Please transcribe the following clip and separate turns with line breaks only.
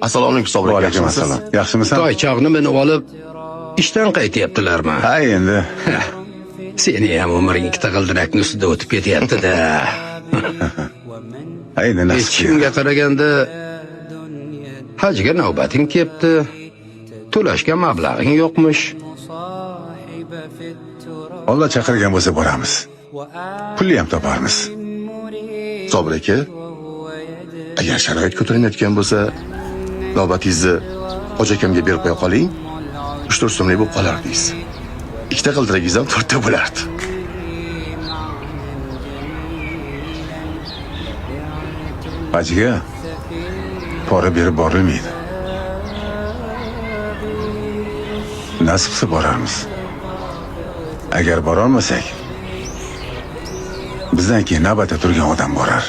Assalomu alaykum, Sobir aka.
Vaalaykum assalom. Yaxshimisan?
Toychoqni minib olib ishdan qaytyaptilarmi?
Ha, endi.
Seni ham umring ikkita g'ildirakni ustida o'tib ketyapti-da.
Ha, endi nasib.
Eshitishimga qaraganda hajga navbating kelibdi. To'lashga mablag'ing yo'qmish.
Alloh chaqirgan bo'lsa boramiz. Pulni ham toparmiz.
Sobir aka, agar sharoit ko'tarmayotgan bo'lsa, navbatingizni hoji akamga berib qo'ya qoling. 3-4 so'mlik bo'lib qolardingiz. Ikkita g'ildiragingiz ham to'rtta bo'lardi.
Hajga pora berib borilmaydi. Nasib qilsa borarmiz. Agar borolmasak, bizdan keyin navbatda turgan odam borar.